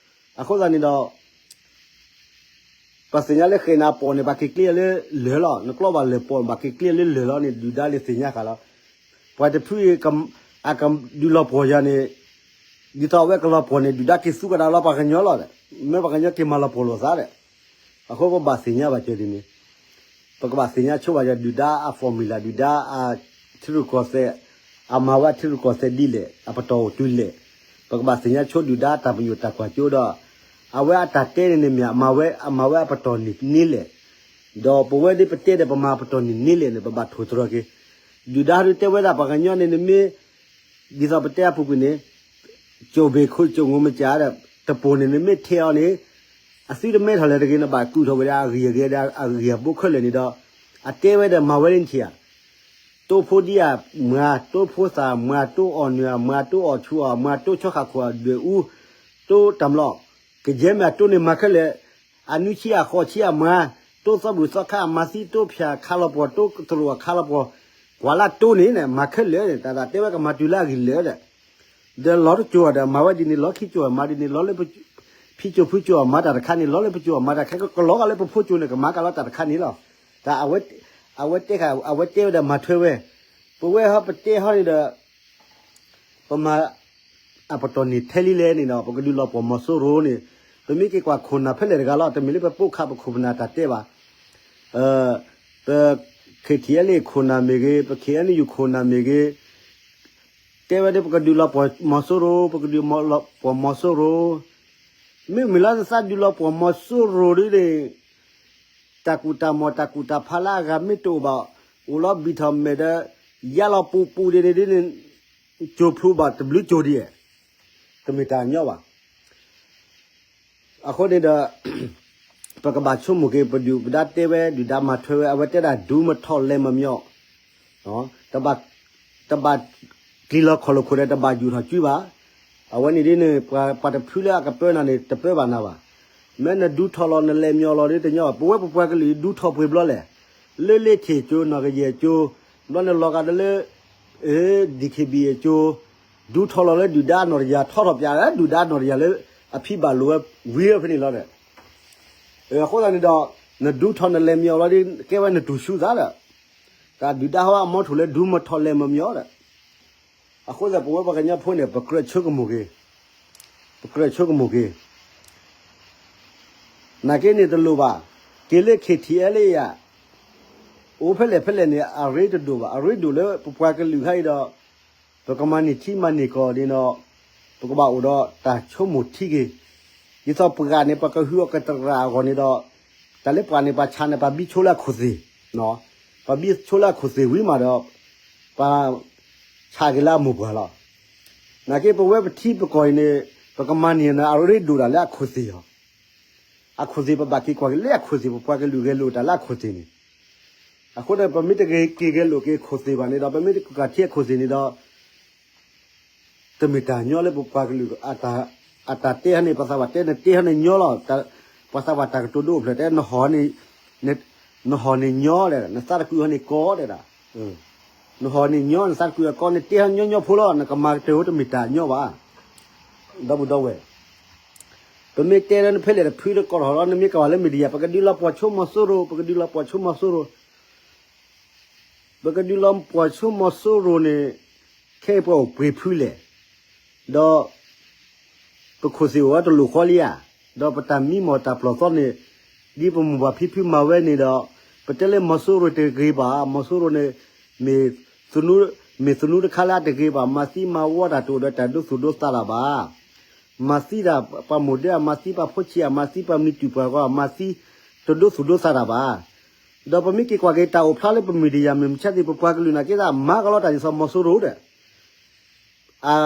အဃိသတးန့ၣ်ဒီး ပှၤသ့ၣ်ညါလၢဃဲၤနၤပီၣ်န့ၣ် ပှၤက့ၤကျ့လၢလၢာ်လီၤ နကျီဘၣ်လၢာ်ပီၣ် ပှၤက့ၤကျ့လၢလၢာ်လီၤန့ၣ် ဒုၣ်ဒါန့ၣ်သ့ၣ်ညါဃာ်လီၤ ပှၤတဖုအံၤ အကဒုးလီၤပှီၢ်ယၤန့ၣ် ဒ်သိးအဝဲကလီၤပှီၢ်န့ၣ် ဒုၣ်ဒါက့ၤသူကဒါလီၤပှၤကညီလီၤဒီး မ့ၢ်ပှၤကညီက့ၤမၤလီၤပှီၢ်လိာ်သးဒီး အဃိပဘၣ်သ့ၣ်ညါဘၣ်ကၢဒ်န့ၣ် ပကဘၣ်သ့ၣ်ညါဆိဘၣ်ယၤ ဒုၣ်ဒါအ formula ဒုၣ်ဒါအထံရူၢ်ကီၢ်သဲး, အမၤဝဲအထံရူၢ်ကီၢ်သဲးဒ်လဲၣ်, အပတီၢ်အိၣ်တုၤလဲၣ်, ပကဘၣ်သ့ၣ်ညါဆိဒုၣ်ဒါအတၢ်ပညိၣ်တၢ်ကွၢ်စိဒီး အဝဲအတၢ်တဲန့ၣ်န့ၣ်မ့ၢ် အမၤဝဲ အမၤဝဲအပတီၢ်န့ၣ်န့ၣ်လဲၣ်, ဒီးပဝဲဒ်ပတဲဒီးပမၤပတီၢ်န့ၣ်န့ၣ်လဲၣ်န့ၣ် ပဘၣ်ထိၣ်သတြီၤက့ၤ, ဒုၣ်ဒါဒုးတဲဝဲဒၣ်ပှၤကညီန့ၣ် နမ့ၢ် ဒ်သိးပတဲအပူၤကွံာ်န့ၣ် ကၠိၣ်ဘ့ၣ်ခိၣ်ကၠိၣ်ငိၢ်မစၢ်ဒီး တပိၢ်န့ၣ် နမ့ၢ်ထဲးအီၤန့ၣ် အသုတမဲထီၣ်လဲၣ်တဂ့ၤ နဘၣ်ကုာ်ထီၣ်ဝဲဒၣ်အဂံၢ်အဂဲၤဒီးအဂံၢ်အဘိခဲလၢာ်န့ၣ်ဒီး အတဲဝဲဒီးမၤဝဲလၢနထံၣ်ဧါ, တိဖိဒံဧါ, မၤတိဖိသၣ်, မၤတိအီၣ်နုၢ်ဧါ, မၤတိအီၣ်ဆူၣ်ဧါ, မၤတိဆီဃာ်ခိၣ်ဧါ, ဒွဲၣ်အူ, တိတၢ်မျီ, ကယဲၢ်မ့ၢ်အတိန့ၣ်မၤခဲလၢာ်, အနွံဆံအဃိးဆံအမၤ, တိသီဘူၣ်သီခါအမၤသံ, တိဖၠၣ်ခါလီၤပှီၢ်, တိသရိာ်အခါလီၤပှီၢ်, ကွၢ်လၢတိန့ၣ် မၤခဲလၢာ်န့ၣ် တၢ်သးတဲဝဲကမၤတုၤလၢအဂံၢ်လၢာ်ဒီး ဒီးလီၤတကၠိၤဒီး မၤဝဲဒ်န့ၣ် လီၤခံကၠိၤ မၤဒ်န့ၣ် လီၤလၢဖံကၠိၤဖုကၠိၤ မၤတၢ်တခါန့ၣ် လီၤလၢပကၠိၤ မၤတၢ်တခါ ကလီၤဂာ်လၢပဖိကၠိၤန့ၣ် ကမၤကလီတၢ်တခါန့ၣ်လီၤ. တၢ်အဝဲတဲဃာ် အဝဲတဲဝဲဒီးမၤထွဲဝဲ, ပဝဲဟီပတဲဟီန့ၣ်ဒီး ပမၤ အပတီၢ်န့ၣ်ထဲလံလဲၣ်န့ၣ်ဒီး ပကဒုးလီၤပှီၢ်မီၤစိရိၤန့ၣ် ပမ့ၢ်က့ၤကွၢ်ခိၣ်နၢ်ဖဲလဲၣ်တဂၤလီၤ တမ့ၢ်လၢပပိာ်ခါပခိၣ်ပနၢ်တၢ်တဲဘၣ် ပ ခ့ထံအဲလ့ၣ် ခိၣ်နၢ်မ့ၢ်ဂ့ၤ ပ ခ့အဲနယူၣ် ခိၣ်နၢ်မ့ၢ်ဂ့ၤ တဲဝဲဒ်ပကဒုးလီၤပှီၢ်မီၤစိရိၤ ပကဒုးလီၤပှီၢ်မီၤစိရိၤ မ့မ့ၢ်လၢနသးဒုးလီၤပှီၢ်မီၤစိရိၤဒ်န့ၣ် တၢ်ကူၣ်တၢ်မီၢ်တၢ်ကူၣ်တၢ်ဖးလၢအဂၤမ့ၢ်တအိၣ်ဘၣ် အိၣ်လီၤဘံၣ်ထီၣ်မဲာ်ဒီး ယါလီၤပူၤပူၤဒ်န့ၣ်ဒ်န့ၣ် ကၠိဖျိဘၣ်တဘျုးကၠိဒ် တမ့ၢ်တၢ်ညီဘၣ်. အဃိန့ၣ်ဒီး ပကဘၣ်ဆိကမိၣ်က့ၤ ပဒုၣ်ပဒါတဲဝဲ ဒုၣ်ဒါမၤထွဲဝဲ အဝဲတဲဒၣ် ဒူမထီၣ်လဲၤမမျီၣ် တဘၣ်ကျံၤလီၤခီၣ်လိာ်ခိၣ်ဒီး တဘၣ်ယူာ်ထီၣ်စုဘၣ်. အဝဲန့ၣ်ဒ်န့ၣ် ပှၤတဖုလၢအကပၢနၤန့ၣ် တပၢဘၣ်နၤဘၣ်. မ့ၢ်နဒူထီၣ်လီၤ နလဲၤမမျီၣ်လီၤဒ်တညီဘၣ်. ပဝဲပပှၤကလုာ်ဒူထီၣ်ပှ့ၤဘျီလဲၣ်. လၢလ့ထံၣ်ကၠိ နီၢ်ကယဲၢ်ကၠိ ဘျီနလီၤဂာ်ဒီးလၢ DKBA ကၠိ ဒူထီၣ်လီၤလၢဒုၣ်ဒါနီၢ်တယၢ် ထီထီၣ်ပၠးလၢဒုၣ်ဒါနီၢ်တယၢ်လၢ အဖံဘၣ်လိာ်ဝဲဝံၤဖဲန့ၣ်လီၤဒီး အဃိသတးန့ၣ်ဒီး နဒူထီၣ်နလဲၤမမျီၣ်လီၤဒီး ကဲဝဲနတူၢ်ဆူသးဒီး တၢ်ဒုၣ်ဒါဟီအမီထိၣ်လၢဒူမထီၣ်လဲၤမမျီၣ်ဒီး အဃိသတးပဝဲပှၤကညီဖိန့ၣ် ပကြၢးဆိကမိၣ်က့ၤ ပကြၢးဆိကမိၣ်က့ၤ နာ်က့န့ၣ်တလိၣ်ဘၣ်. က့ၤလၢ ခ့ထံအဲလ့ၣ် ယၤ အိၣ်ဖဲလဲၣ်ဖဲလဲၣ်န့ၣ် အရ့တဒိၣ်ဘၣ်. အရ့ဒိၣ်လၢပပှၤကလုာ်ခါအံၤဒီး ပကမၤန့ၢ်ထံမၤန့ၢ်ကီၢ်န့ၣ်ဒီး ပကဘၣ်အိၣ်ဒီးတၢ်ဆိကမိၣ်ထံက့ၤ. ဒ်သိးပှၤဂၤန့ၣ် ပှၤကဟုအီၤကတရၣ်အဂီၢ်န့ၣ်ဒီး တၢ်လၢပှၤန့ၣ် ပှၤဆးန့ၣ် ပှၤဘံဆိလၢအခိၣ်သ့ၣ်, ပှၤဘံဆိလၢအခိၣ်သ့ၣ်ဝံၤမးဒီး ပှၤဆးက့ၤလၢအမိၢ်ပှၢ်လီၤ. နာ်က့ပဝဲပထံပကီၢ်အံၤန့ၣ် ပကမၤန့ၢ်န့ၣ် အရ့ဒိၣ်တၢ်လၢအခိၣ်သ့ၣ်လီၤ. အခိၣ်သ့ၣ်ပဘၣ်က့ၤကွၢ်က့ၤလၢအခိၣ်သ့ၣ် ပပှၤကလုာ်ဂဲၤလိာ်တၢ်လၢအခိၣ်သ့ၣ်န့ၣ်, အဃိန့ၣ် ပမ့ၢ်တဂ့ၤက့ၤဂဲၤလိာ်က့ၤခိၣ်သ့ၣ်ဘၣ်န့ၣ်ဒီး ပမ့ၢ်တက့ၤကွၢ်ထံအခိၣ်သ့ၣ်န့ၣ်ဒီး တမ့ၢ်တၢ်ညီလၢပပှၤကလုာ် အတၢ်တဲဟီန့ၣ် ပှၤသးပှၢ်တဲနတဲဟီန့ၣ်ညီလီၤ. ပှၤသးပှၢ်တၢ်ကတိၤဒိအိၣ်ဖျဲၣ်တဲ နဟီၣ်န့ၣ်ညီဒီး နသးတကွံာ်ဟီန့ၣ်ကီဒဲဒၣ် နဟီၣ်န့ၣ်ညီ နသးတကွံာ်အကီ နတဲဟီညီညီဖိလီၤ နကမၤကတၢၢ်အိၣ်တမ့ၢ်တၢ်ညီဘၣ်. ဒီပုၢ်ဒီဝဲၢ် ပမ့ၢ်တဲလၢနဖဲလဲၣ်တဖုတကိးထီၣ်လီၤ နမ့ၢ်ကဝၤလၢ media ပကဒုးလီၤပှီၢ်ဆိမီၤစိရိၤ ပကဒုးလီၤပှီၢ်ဆိမီၤစိရိၤ ပကဒုးလီၤပှီၢ်ဆိမီၤစိရိၤန့ၣ် ခဲအံၤပှၤအိၣ်ပှ့ၤဖုလဲၣ်, ဒီး ပခိၣ်သ့ၣ်အိၣ်ဝဲတလိၣ်ဃီလံဧါ, ဒီးပတၢ်မံမီၢ်တၢ်ပျီၢ်သီန့ၣ် ဒ်ပမိၢ်ပၢ်ဖံဖုမၤဝဲန့ၣ်ဒီး ပတဲလၢမီၤစိရိၤတဂ့ၤဘၣ်, မီၤစိရိၤန့ၣ် မ့ၢ် မ့ၢ်သနူတခါလၢအတဂ့ၤဘၣ်, မၤသံမၤဝီတၢ်တအိၣ်ဒီးတၢ်ဒိသူၣ်ဒိသးတၢ်ဘၣ်. မၤသံတၢ်ပှၤမိၢ်ဒၢ မၤသံပှၤဖိဆံး မၤသံပှၤမံၤတုၤပှၤဂီၢ် မၤသံတဒိသူၣ်ဒိသးတၢ်ဘၣ်. ဒီးပမ့ၢ်က့ၤကွၢ်က့ၤတၢ်အိၣ်ဖျါလၢပ media မ့ၢ်မဆါသ့ၣ် ပပှၤကလုာ်နာ်က့သး မၤကလီတၢ်ဒ်သိးမီၤစိရိၤဒီး အ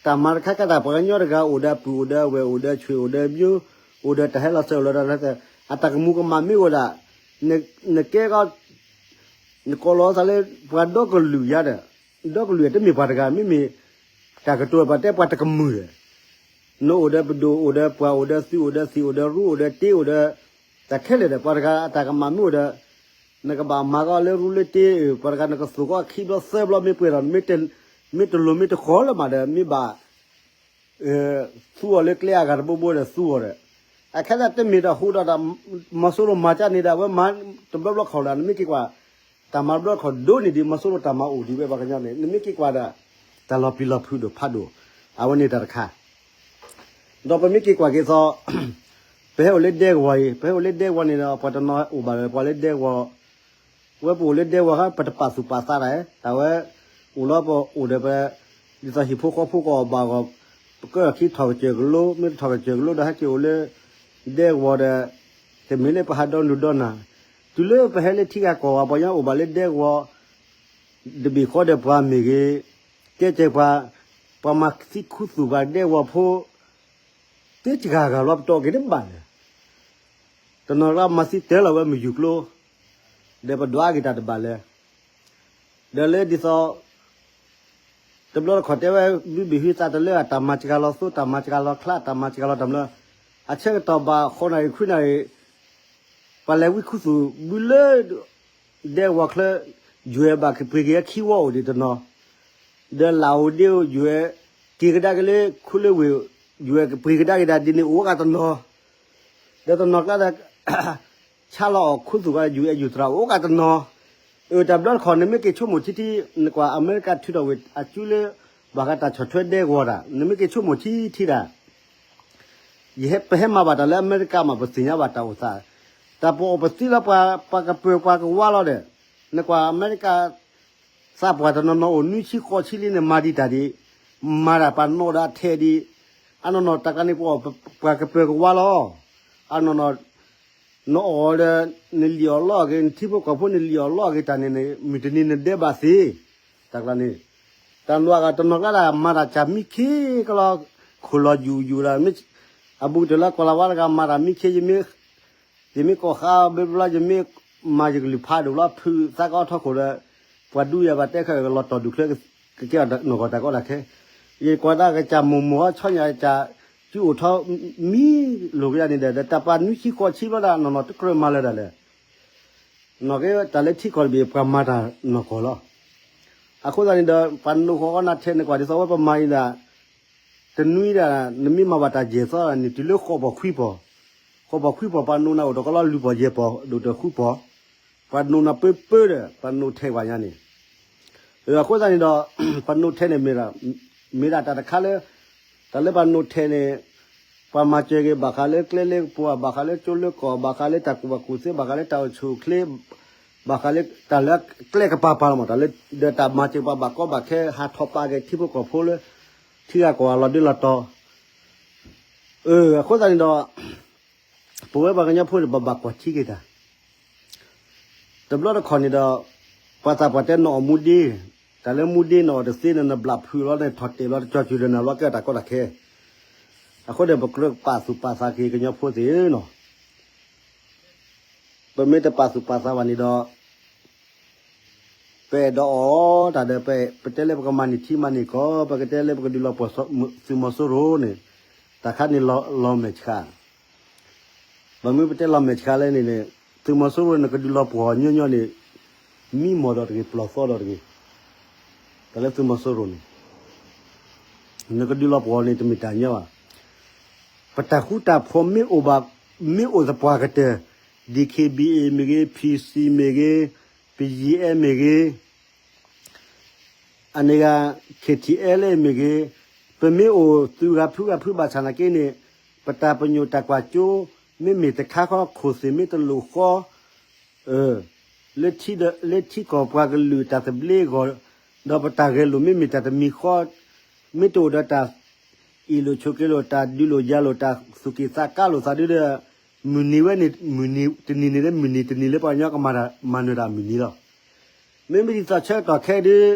တၢ်မၤတခါခါတၢ် ပှၤကညီတဂၤအိၣ်ဒီးပုၢ်အိၣ်ဒီးဝဲၢ် အိၣ်ဒီးဆွေ အိၣ်ဒီးမျိုး အိၣ်ဒီးတၢ်ဟဲလီၤစၢၤ အိၣ်ဒီးတၢ်ဟဲလီၤစၢၤ အတၢ်ကမူၤကမၣ်မ့ၢ်အိၣ်ဒၣ် နကဲကီ နကိးလီၤသးလၢပှၤဒီကလုာ်ယါဒီး ဒီကလုာ်တမ့ၢ်ပှၤတဂၤ မ့မ့ၢ် တၢ်ကတိၤပှၤတဲပှၤတကမုာ်ဒီး နအိၣ်ဒီးပဒိၣ် အိၣ်ဒီးပှၢ် အိၣ်ဒီးသုး အိၣ်ဒီးသံး အိၣ်ဒီးရူ အိၣ်ဒီးတ့ အိၣ်ဒီး တၢ်ခဲလၢာ်ဒီး ပှၤတဂၤအတၢ်ကမၣ်မ့ၢ်အိၣ်ဒီး နကဘၣ်မၤကီလၢရူလၢတ့ ပှၤတဂၤနကသိၣ်ကီခံဘျီသၢဘျီမ့ၢ်ပှဲၤဒီး မ့ၢ်တလိၤမ့ၢ်တဃီလၢၤမးဒီး မ့ၢ်ဘၣ် သူအီၤလၢကျဲအဂၤတဘိဘိဒီးသူအီၤဒီး အခဲလၢာ်တမ့ၢ်ဒီးဟူဒီး မီၤစိရိၤမၤကၢ်န့ၣ်ဒီး အဝဲမၤတဘျီဘျီခီၣ်ဒီး နမ့ၢ်က့ၤကွၢ် တၢ်မၤတဘျီခီၣ်ဒိၣ်န့ၢ်ဒံး မီၤစိရိၤတၢ်မၤအိၣ်ဒံးဝဲပှၤကညီန့ၣ် နမ့ၢ်က့ၤကွၢ်ဒီး တၢ်လီၤပျံၤလီၤဖုးဒိၣ်ဖးဒိၣ် အဝဲန့ၣ်တၢ်တခါ ဒီးပမ့ၢ်က့ၤကွၢ်က့ၤသိး ပဟဲအိၣ်လၢဒဲကဝီၤအံၤ, ပဟဲအိၣ်လၢဒဲကဝီၤန့ၣ်ဒီး ပှၤတနီၤအိၣ်ဘၣ်ဒီးပှၤလၢဒဲကဝီၤ, ဝဲပအိၣ်လၢဒဲကဝီၤခါ ပတပာ်သူၣ်ပာ်သးတၢ်, တၢ်ဝဲအိၣ်လီၤပအိၣ်ဒီးပ ဒ်သိးဟံၣ်ဖိဃီဖိကအီၣ်ဘၣ်အဂီၢ်, ပကဲထီၣ်ခံထီၣ်ကစၢၢ်ကလိ, မ့ၢ်တထီၣ်ကစၢၢ်ကလိဒီး ဟဲက့ၤအိၣ်လၢဒဲကဝီၤဒီး တမ့ၢ်လၢပဟးဒီနုာ်ဒီနၤ, တုၤလၢပဟဲလၢထံဂၤကီၢ်ဂၤ ပှၤကညီအိၣ်ဘၣ်လၢဒဲကဝီၤ တဘ့ၣ်ဃီဒီးပှၤမ့ၢ်ဂ့ၤ, ကဲကဲပှၤ, ပှၤမၤသံခူသူၣ်ပှၤဒဲကဝီၤဖိ သ့စှၤဂၤလီၤပတီၢ်က့ၤတဘၣ်လၢၤ, တနီၤကျါမၤသံတၢ်လီၤဝဲမုၢ်ယူၢ်ကျိ, ဒီးပဒွးက့ၤတၢ်တဘၣ်လၢၤ, ဒီးလၢဒ်သိး တဘျီတခီၣ်တဲဝဲ ဘုဘ့ၣ်ဟံးသးတလၢ တၢ်မၤစှၤလီၤသိ တၢ်မၤစှၤလီၤချါ တၢ်မၤစှၤလီၤတၢ်မနုၤ, အဆၢကတီၢ်ဘၣ်ဃိးနၣ်ရံၣ်ခွံနၣ်ရံၣ်, ပှၤလဲၤဝံခူသူၣ်ဘုလၢ ဒဲကဝီၤချၢ, ယွဲၢ်ဘၣ်ကပှ့ၤက့ၤခံဝီအိၣ်ဒံးတနီၤ, ဒီးလၢအိၣ်ဒ့အိၣ်ယွဲၢ်, က့ၤကဒါက့ၤလၢခိလၢဝ့ၢ်, ယွဲၢ်ကပှ့ၤကဒါက့ၤဒၣ်ဒ်န့ၣ်အိၣ်ဝဲကတနီၤ, ဒီးတနီၤကျါဒီး ဆါလီၤအီၣ်ခူသူၣ်ဂၤ ယူၤအဲၣ်ယူၤသရၣ်အိၣ်ကတနီၤ, အတၢ်ဘျီတခီၣ် နမ့ၢ်က့ၤဆိကမိၣ်ထံထံ, နကွၢ်အမဲရကၤထုးထီၣ်ဝဲအစုလၢ ဘၣ်ဃးတၢ်ဆီၣ်ထွဲဒဲကဝီၤတၢ် နမ့ၢ်က့ၤဆိကမိၣ်ထံထံဒၣ် ယဟဲ ပဟဲမၤဘၣ်တၢ်လၢအမဲရကၤမး ပသ့ၣ်ညါဘၣ်တၢ်အိၣ်သး, တၢ်ပအီၣ်ပသံလီၤ ပှၤကပၢၤပှၤကဝါလီၤဒီး, နကွၢ်အမဲရကၤ သးပှၢ်တနီၤနီၤအိၣ်နွံဆံဃိးဆံလံန့ၣ် မၤဒံးတၢ်ဒံး, မၤတၢ်ပှၤနီၣ်ဒီးအထဲဒံး, အနီၢ်နီၢ်တၢ်ကျါန့ၣ် ပအီၣ်ပှၤကပၢၤကဝါလီၤ, အနီၢ်နီၢ် နအီၣ်ဒီး နလံၣ်အီၣ်လီအီၣ်က့ၤ နထံဖိကီၢ်ဖိနလံၣ်အီၣ်လီအီၣ်က့ၤတၢ်န့ၣ်န့ၣ် မုၢ်တနံၤနဒဲးဘၣ်သ့, တၢ်ကျါန့ၣ်, တၢ်နွၤဂၤတနီၤကျါဒၣ် မၤတၢ်စၢ်မံခ့ကလီၤ, ခိၣ်လီၤယူၤယူၤဒီး အဘူးကတၢၢ်လၢကွၢ်လၢ်ဝါတဂၤ မၤတၢ်မံခ့ ယမ့ၢ်ကိးဃါဘျီဘျီ ယမ့ၢ်မၤယကလုၢ်ဖးဒိၣ်လီၤ ဖုးသးကအီၣ်ထီၣ်ခိၣ်ဒီး ပှၤဒူယၤဘၣ်တဲခဲကလီၤတီၢ်ဒူၣ်ချၢ ကကဲအီၤနီၢ်ကီၢ်တၢ်ကီတၢ်ခဲ, ယကွၢ်ဒၣ်ကစၢ်မိၢ်မိၢ်ဟီ ဆီညၣ်ကစၢ် စုအိၣ်ထီၣ်မံလိာ်ကယၤန့ၣ်ဒီး တၢ်ပှၤနွံဆံဃိးဆံဘျီဒၣ် နီၢ်နီၢ်တကြၢးမၤလၢၤဒၣ်လဲာ်, နီၢ်က့တၢ်လၢထံကီၢ်တဘ့ၣ် ပှၤမၤတၢ်နီၢ်ကီၢ်လီၤ. အဃိသတးန့ၣ်ဒီး ပှၤနိဃီဃီနၤထဲန့ၣ် ကွၢ်ဒ်သိးဝဲပမၤအံၤဒၣ် တနွံဒၣ် နမ့ၢ်မၤဘၣ်တၢ်ယဲၢ်သီန့ၣ် တုၤလၢဃိးပီၢ်ခွံပီၢ်, ဃိးပီၢ်ခွံပီၢ် ပှၤနိးနၤအိၣ်တကလီၢ်လွံၢ်ပီၢ်ယဲၢ်ပီၢ် ဒိၣ်တၢ်ဃုပီၢ်, ပှၤနိးနၤပၢပၢဒီး ပှၤနိးထဲပှၤညါန့ၣ်, အဃိသတးန့ၣ်ဒီး ပှၤနိးထဲန့ၣ် မ့ၢ်ဒၣ်တၢ်တခါလၢ တၢ်လၢပှၤနိးထဲန့ၣ် ပှၤမၤစၢၤက့ၤ ဘၣ်ဃးလၢကျဲလၢကပူၤ ဘၣ်ဃးလၢကၠိလၢကီၢ် ဘၣ်ဃးလၢတၢ်ကူၣ်ဘၣ်ကူၣ်သ့ ဘၣ်ဃးလၢတၢ်အိၣ်ဆူၣ်အိၣ်ချ့ ဘၣ်ဃးလၢတၢ်လၢကျဲကပၤပၤလီၤမး တၢ်လၢ ဒီးတၢ်မၤစၢၤပှၤဘၣ်ကီဘၣ်ခဲ ဟးထီၣ်ပာ်က့ၤထံဖိကီၢ်ဖိလၢ ထံဂၤကီၢ်ဂၤလီၤဒုလီၤတီၤ, အဃိသတးန့ၣ်ဒီး ပဝဲပှၤကညီဖိန့ၣ် ပဘၣ်ကွၢ်ထံက့ၤတၢ် တဘျီတခီၣ်န့ၣ်ဒီး ပှၤသးပှၢ်တဲနအီၣ်မူဒ့, တၢ်လၢမူဒ့နအီၣ်တသ့န့ၣ် နဘျးဖုးလီၤန့ၣ် ထီၣ်တဲာ်လီၤတကၠီၤစူၤဒီးနၤလီၤကဲတၢ်ကီတၢ်ခဲ, အဃိဒီး ပကြၢးပာ်သူၣ်ပာ်သးက့ၤကညီဖိသ့ၣ်နီၤ, ပမ့ၢ်တပာ်သူၣ်ပာ်သးဘၣ်န့ၣ်ဒီး ပအဲၣ်ဒိးအီၣ်တၢ်ဒီး ပတဲလၢပကမၤန့ၢ်ထံမၤန့ၢ်ကီၢ် ပကတဲလၢပကဒုးလီၤပှီၢ်သုးမီၤစိရိၤန့ၣ် တၢ်ခါန့ၣ်လီၤမဲာ်ဆှး ဘၣ်မနုၤပတဲလီၤမဲာ်ဆှးလဲၣ်န့ၣ်န့ၣ် သုးမီၤစိရိၤန့ၣ် နကဒုးလီၤပှီၢ်ညီညီန့ၣ် မံမီၢ်ဒီးတဂ့ၤ ပျီၢ်သီဒီးတဂ့ၤ, တၢ်လၢသုးမီၤစိရိၤန့ၣ် နကဒုးလီၤပှီၢ်န့ၣ် တမ့ၢ်တၢ်ညီဘၣ်. ပတၢ်ဃူတၢ်ဖိးမ့ၢ်အိၣ်ဘၣ် မ့ၢ်အိၣ်သပှၢ်ကတၢၢ် ဒံၣ်ခ့ၣ်ဘံၣ်အ့ၣ်မ့ၢ်ဂ့ၤ ဖံၣ်စံၣ်မ့ၢ်ဂ့ၤ ပယံၤအဲၣ်မ့ၢ်ဂ့ၤ အန့ၣ်ဂၤ ခ့ၣ်ထံၣ်အဲၣ်လၢအံၤ မ့ၢ်ဂ့ၤ, ပမ့ၢ်အိၣ်သုးဂၤဖုဂၤဖုဘၣ်ဆၣ်နာ်က့န့ၣ် ပတၢ်ပညိၣ်တၢ်ကွၢ်စိ မ့မ့ၢ်တခါဃီ ခိၣ်သ့ၣ်မ့ၢ်တလိာ်ဃီ လၢထံကီၢ်ပှၤကလုာ်တၢ်သဘျ့အဂီၢ်, ဒီးပတၢ်ဂဲၤလိာ်မ့မ့ၢ်တၢ်တမံၤဃီ, မ့ၢ်တအိၣ်ဒီးတၢ်အ့ၣ်လိာ်ဆိးက့လိာ် တၢ်ဒုးလိာ်ယၤလိာ် တၢ်သူၣ်က့ၣ်သးကါလိာ်သးဒ်ဒီး မုၢ်နံၤဝဲန့ၣ် မုၢ်နံၤတနံၤန့ၣ်လၢမုၢ်နံၤတနံၤလၢပှၤကညီကမၤတၢ်မၤနၢၤတၢ်မုၢ်နံၤလီၤ. မ့မ့ၢ်ဒ်သိးဆၢကတီၢ်ခဲဒုး ဒ်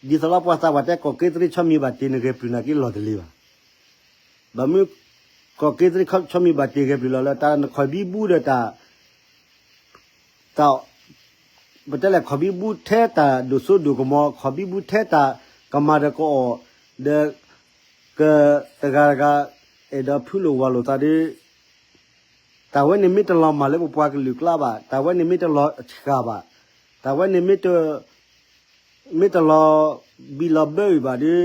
သိးလၢပှၤသးပှၢ်တဲ ကီၢ်က့သရ့ဆီမံၤဘၣ်တ့ၢ် နဂဲၤပျုၢ်နာ်က့လီၢ်တလ့ၤဘၣ်. ဘၣ်မနုၤ ကီၢ်က့သရ့ဆီမံၤဘၣ်တ့ၢ် ဂဲၤပျုၢ်လီၤလၢ တၢ်နခီၣ်ဘံဘူဒီးတၢ် တၢ် ပတဲလဲၣ် ခီၣ်ဘံဘူထဲတၢ်ဒိၣ်စိဒိၣ်ကမီၤ ခီၣ်ဘံဘူထဲတၢ်ကမၤဒီးကအီၣ် ဒီး ကတဂၤတဂၤ အဲၣ်ဒိးဖုးလိာ်ဝၤလိာ်သးဒီး တၢ်ဝဲန့ၣ်မ့ၢ်တလီၤမၢ်လၢပပှၤကလုာ်ကျါဘၣ်, တၢ်ဝဲန့ၣ်မ့ၢ်တလီၤဆှးဘၣ်, တၢ်ဝဲန့ၣ် မ့ၢ်တလီၤဘံၣ်လီၤဘၢအံၤဘၣ်ဒီး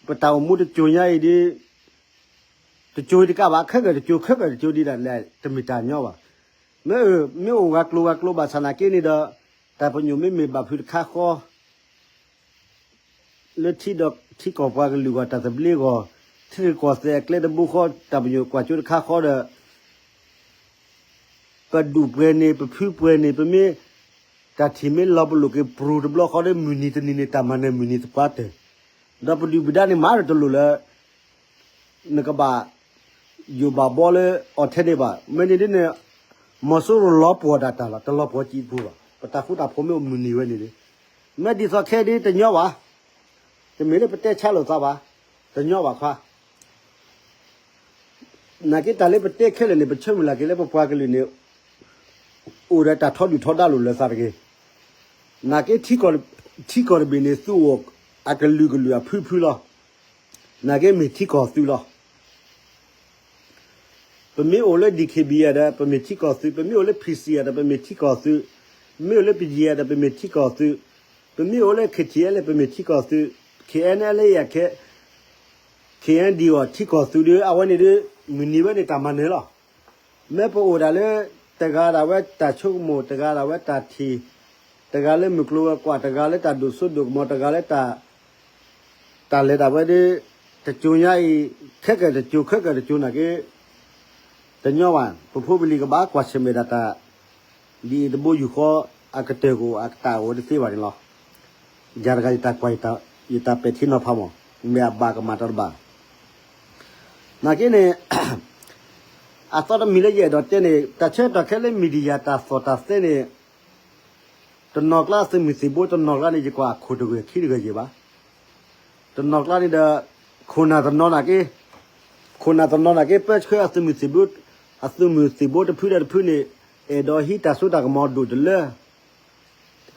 ပတၢ်အိၣ်မူတစိၤညါအံၤဒီး တစိၤတကးဘၣ် ခဲကၢၣ်တစိၤ ခဲကၢၣ်တစိၤဒံးဒၣ်လဲာ် တမ့ၢ်တၢ်ညီဘၣ်. မ့ၢ် မ့ၢ်အိၣ်ဂၤကျိၤဂၤကျိၤဘၣ်ဆၣ်နာ်က့န့ၣ်ဒီး တၢ်ပညိၣ်မ့မ့ၢ်ဘၣ်ဖုးတခါဃီ လၢထံဒီးထံကီၢ်ပှၤကလုာ်ဂီၢ် တၢ်သဘျ့ဂီၢ် ထံရူၢ်ကီၢ်သဲးအကျဲတဘိဃီ တၢ်ပညိၣ်ကွၢ်စိတခါဃီဒီး ပဒူၣ်ပှဲၤန့ၣ် ပဖုပှဲၤန့ၣ် ပမ့ၢ် တၢ်ထံၣ်မ့ၢ်လီၤပလိာ်က့ၤပြူၤတဘျီဃီဒီး မုၢ်နံၤတနံၤန့ၣ် တၢ်မၤနၢၤမုၢ်နံၤသပှၢ်တၢၢ်, ဒီးပဒုၣ်ပဒါန့ၣ် မၤဒီးတလိၣ်လၢ နကဘၣ် ယိၣ်ဘၣ်ဘီလၢအီၤထဲန့ၣ်ဘၣ်. မ့ၢ်န့ၣ်ဒ်န့ၣ် မီၤစိရိၤလီၤပှီၢ်ဒၣ်တၢ်လီၤ, တလီၤပှီၢ်စံးပူၤဘၣ်. ပတၢ်ဃူတၢ်ဖိးမ့ၢ်အိၣ်မုၢ်နံၤဝဲန့ၣ်ဒီး မ့ၢ်ဒ်သိးခဲဒ်တညီဘၣ်. တမ့ၢ်လၢပတဲဆါလိာ်သးဘၣ်, တညီဘၣ်ခွါ. နာ်က့တၢ်လၢပတဲခဲလၢာ်န့ၣ် ပဆၢမုၢ်လၢ်က့ၤလၢပပှၤကလုာ်န့ၣ် အိၣ်ဒီးတၢ်ထီဒုၣ်ထီဒါလိာ်လၢသးတဂ့ၤ. နာ်က့ ထံကီၢ်တဘ့ၣ်န့ၣ် သုအိၣ်အကလုာ်ကလုာ်အဖုဖုလီၤ. နာ်က့မ့ၢ်ထံကီၢ်သုလီၤ. ပမ့ၢ်အိၣ်လၢ DKBA ဒီး ပမ့ၢ်ထံကီၢ်သု, ပမ့ၢ်အိၣ်လၢ PC ဒီး ပမ့ၢ်ထံကီၢ်သု, ပမ့ၢ်အိၣ်လၢ ပယဲၢ် ဒီး ပမ့ၢ်ထံကီၢ်သု, ပမ့ၢ်အိၣ်လၢ KTLA ပမ့ၢ်ထံကီၢ်သု, KNLA ယဲၢ် KNDO ထံကီၢ်သုဒီး အဝဲန့ၣ်ဒီး မုၢ်နံၤဝဲန့ၣ်တၢ်မၤနၢၤလီၤ. မ့ၢ်ပအိၣ်ဒၣ်လၢ တဂၤဒၣ်ဝဲတၢ်ဆိကမိၣ်, တဂၤဒၣ်ဝဲတၢ်ထံၣ်, တဂၤလၢမုၢ်ကျိၤဝဲၤကွာ်, တဂၤလၢတၢ်ဒိၣ်စိဒိၣ်ကမီၤ, တဂၤလၢတၢ် တၢ်လဲၤဒၣ်ဝဲဒီး တစိၤညါအံၤ ခဲကၢၣ်တစိၤ ခဲကၢၣ်တစိၤနာ်က့ တညီဘၣ်. ပဖိပလံၤကဘၣ်ကွၢ်ဆၢၣ်မဲာ်ဒၣ်တၢ် ဒ်အံၤတဘိယူၢ်ဃီ အကတၢၢ်ကအိၣ် အတၢ်အိၣ်တသ့ဘၣ်န့ၣ်လီၤ. ယၤတဂၤယတၢ်ကွၢ် ယတၢ်ပဲာ်ထံနီၤဖးမး, မ့ၢ်အဘၣ်ကမၣ်တၢ်တဘၣ်. နာ်က့န့ၣ် အသီတမံၤလၢယအဲၣ်ဒိးတဲန့ၣ် တၢ်ဆၢကတီၢ်ခဲလၢ media တၢ်သီၣ်တၢ်သဲန့ၣ် တနီၤကျါသုးမုၢ်သံၣ်ဘိ တနီၤကျါန့ၣ် ယကွၢ်အခိၣ်တဂၢၢ်ခံတဂၢၢ်ယံၤဘၣ်. တနီၤကျါန့ၣ်ဒီး ခိၣ်နၢ်တနီၤနာ်က့, ခိၣ်နၢ်တနီၤနာ်က့ ပၢဆှၢအသုးမုၢ်သံၣ်ဘိ, အသုးမုၢ်သံၣ်ဘိတဖုဒီးတဖုန့ၣ် အဲၣ်ဒိးဟံးတၢ်စိတၢ်ကမီၤဒိၣ်တလၢ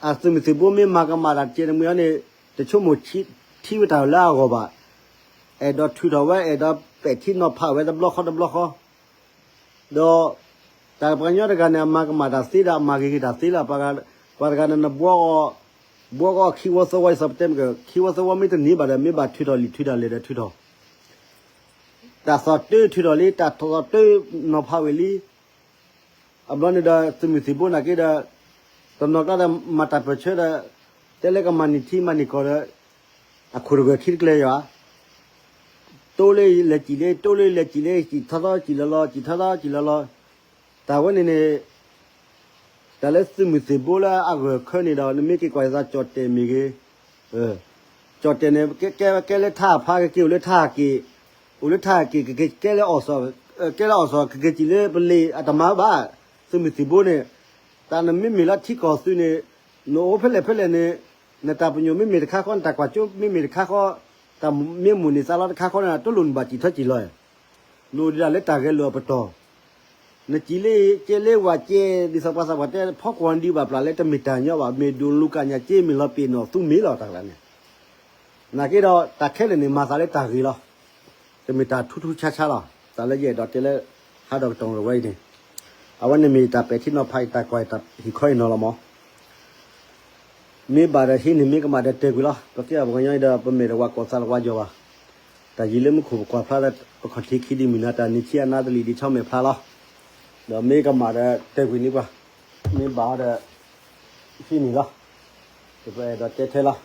အသုးမုၢ်သံၣ်ဘိမ့ၢ်မၤကမၣ်တၢ်တကဲးတမှံၤအီၤန့ၣ် တဆိကမိၣ်ထံဝဲတၢ်လၢအဂီၢ်ဘၣ်. အဲၣ်ဒိးထုးထီၣ်ဝဲ အဲၣ်ဒိးပဲာ်ထံနီၤဖးဝဲတဘျီဃီတဘျီဃီ ဒီး တၢ်ပှၤကညီတဂၤန့ၣ် အမၤကမၣ်တၢ်သ့ဒီး အမၤဂ့ၤဂ့ၤတၢ်သ့လီၤ. ပှၤတဂၤန့ၣ် နဘှီအီၤ, ဘှီအီၤခံဝီသၢဝီ ယသးပတဲမ့ၢ်က ခံဝီသၢဝီမ့ၢ်တန့ၢ်ဘၣ်ဒီး မ့ၢ်ဘၣ်ထုးထီၣ်လံာ်ထုးထီၣ်လဲၢ်ဒီးထုးထီၣ် တၢ်သီၣ်တၢထုးထီၣ်လံ, တၢ်သီၣ်တၢနီၤဖးဝဲလံ. အဘျီန့ၣ်ဒီး သုးမုၢ်သံၣ်ဘိနာ်က့ဒီး တနီၤကျါဒီးမၤတၢ်ပၢၢ်ဆၢဒီး တဲလၢကမၤန့ၢ်ထံမၤန့ၢ်ကီၢ်ဒီး အခိၣ်တဂၢၢ်ခံတကျဲယွၤ တိၢ်လၢလဲၤစံၣ်လၢ တိၢ်လၢလဲၤစံၣ်လၢ စံၣ်ထီၣ်ထီၣ်စံၣ်လီၤလီၤ စံၣ်ထီၣ်ထီၣ်စံၣ်လီၤလီၤ. တၢ်ဝဲန့ၣ်န့ၣ် တၢ်လၢသုးမုၢ်သံၣ်ဘိလၢအဂၢၢ်ခၢန့ၣ်ဒီး နမ့ၢ်က့ၤကွၢ်ယသးကၠီၣ်တဲၣ်မ့ၢ်ဂ့ၤ, ကၠီၣ်တဲၣ်န့ၣ် ကဲဝဲကဲလၢထါဖါ ကက့ၤအိၣ်လၢထါက့ၤ, အိၣ်လၢထါက့ၤ ကက့ၤကဲလၢအီၣ်စီၣ်, ကဲလၢအီၣ်စီၣ် ကက့ၤစံၣ်လၢပလ့ၤ အတမၤဘၣ်. သုးမုၢ်သံၣ်ဘိန့ၣ် တၢ်နမ့မ့ၢ်လၢထံကီၢ်သုးန့ၣ် နအိၣ်ဖဲလဲၣ်ဖဲလဲၣ်န့ၣ် နတၢ်ပညိၣ်မ့မ့ၢ်တခါဃီ နတၢ်ကွၢ်စိမ့မ့ၢ်တခါဃီ, တၢ်မ့ၢ်မိၣ်န့ၢ်သးလီတခါဃီန့ၣ် တလိၣ်နဘၣ်စံၣ်ထီၣ်စံၣ်လီၤ. နအိၣ်ဒံးဒၣ်လၢတၢ်ဂဲၤလိာ်အပတီၢ်, နစံၣ်လၢကဲလၢဝၤကဲ ဒ်သိးပှၤသးပှၢ်တဲ ဖီကွၢ်ဒံးဘၣ်ပျၢ်လၢတမ့ၢ်တၢ်ညီဘၣ်, မ့ၢ်ဒိးလူၤကၣ်ညၣ်က့ မ့ၢ်လီၤပ့ၤနီၣ်သူမ့ၢ်လီၤတၢ်ကျါန့ၣ် နာ်က့ဒီး တၢ်ခဲလၢာ်န့ၣ် မၤသးလၢတၢ်ဂ့ၤလီၤ. တမ့ၢ်တၢ်ထူထူဆါဆါလီၤ. တၢ်လၢယအဲၣ်ဒိးတဲလၢ ဟးဒီးကတီၢ်ဝဲအံၤန့ၣ် အဝဲန့ၣ်မ့ၢ်တၢ်ပဲာ်ထံနီၤဖးအံၤ တၢ်ကွၢ်အံၤ တၢ်ဟ့ၣ်ခီအံၤနီၤလီၤမး. မ့ၢ်ဘၣ်ဒီးဟံးန့ၢ် မ့ၢ်ကမၣ်ဒီးတဲာ်ကွံာ်လီၤ. ပကဲပှၤကညီအံၤဒီး ပမဲာ်တဝးကိးသးလၢဝါကၠီၤဘၣ်. တၢ်ယံၤလၢမူခိၣ်ပကွၢ်ဖျါဒီး ပခီၣ်ထံးခံဒံးမုၢ်နၤ တၢ်နံၤဆံအနါတလံၤဒံးဆီမဲာ်ဖျါလီၤ. ဒီးမ့ၢ်ကမၣ်ဒီးတဲာ်ကွံာ်န့ၢ်ပှၤ, မ့ၢ်ဘၣ်ဒီး ဟံးန့ၢ်လီၤ. ပအဲၣ်ဒိးတဲထဲလီၤ.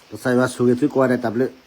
ကစၢ်ယွၤဆိၣ်ဂ့ၤသုကိးဂၤဒဲး တၢ်ဘျုး.